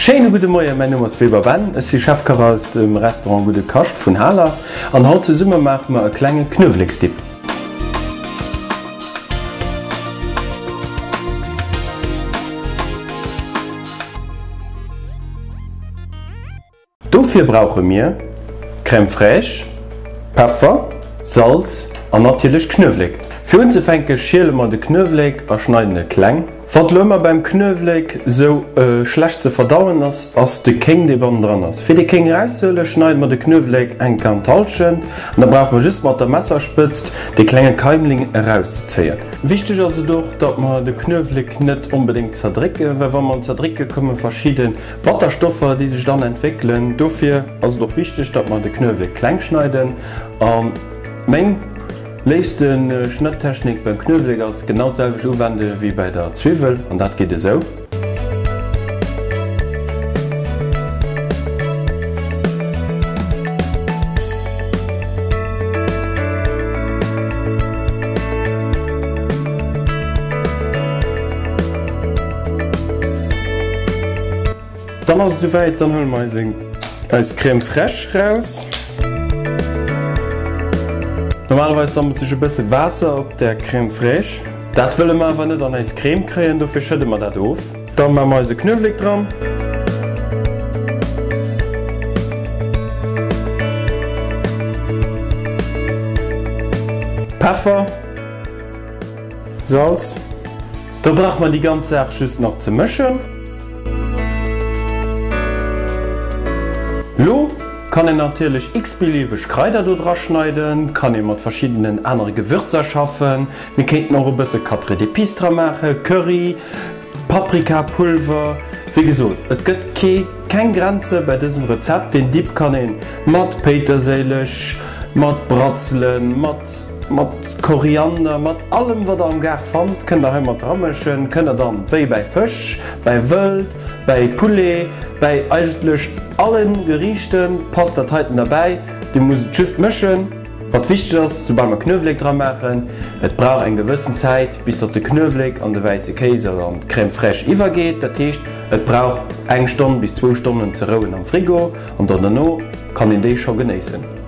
Schéine gudde Moien, mäin Numm ass Weber Ben, ech si Chefkach aus dem Restaurant Gudde Kascht vun Haler an haut zesumme maache mer e klenge Knueweleksdip. Dofir brauche mir, Crème fraîche, Peffer, Salz an natierlech Knuewelek. Fir unzefänke schiele mer de Knuewelek a schneiden e kleng. Wat lo ëmmer beim Knuewelek sou schlecht ze verdauen ass, ass de Kéng dee bannendran ass. Fir de Kéng erauszehuele schneide mer de Knuewelek enk an d'Hallschent an da brauche mer just mat der Messerspëtzt dee klenge Keimling erauszezéien. Wichteg ass et och, datt mer de Knuewelek net onbedéngt zerdrécken, well wa mer en zerdrécke komme verschidde Batterstoffer déi sech dann entwéckelen. Dofir ass et och wichteg, datt mer de Knuewelek kleng schneiden. A meng léifste Schnëtttechnik beim Knuewelek ass genau d'selwecht uwende wéi bäi der Zwiwwel an dat geet esou. Dann ass et souwäit, dann huele mer eis Crème fraîche raus. Normalerweis sammelt sech e bësse Waasser op der Crème fraîche. Dat wëlle mer awer net an eis Crème kréien, dofir schëdde mer dat of. Da maache mer eise Knuewelek dran. Peffer. Salz. Da brauch mer déi ganz Saach just nach ze mëschen. Lo kann een natierlech x-beliebeg Kraider do dra schneiden, kann ee mat verschiddenen anere Gewürzer schaffen. Mir kéinten och e bësse Quatre d'épices dra maachen, Curry, Paprikapulver. Wéi gesot, et gëtt kee keng Grenze bei dësem Rezept. Deen Dip kann een mat Péiterséileg, mat Bratzelen, mat. Mat Koriander, mat allem wat der am Gaart fannt, kënnt der hei mat dramëschen. Kënnt der dann wéi bäi Fësch, bäi Wëld, bäi Poulet, bäi eigentlech allen Geriichten passt dat heiten derbäi. Dir musst et just mëschen. Wat wichteg ass, soubal mer Knuewelek dra maachen, et brauch eng gewëssen Zäit bis datt de Knuewelek an de wäisse Kéis oder an d'Crème fraîche iwwergeet. Dat heescht et brauch eng Stonn bis zwou Stonnen ze rouen am Frigo an dann derno kann een déi scho genéissen.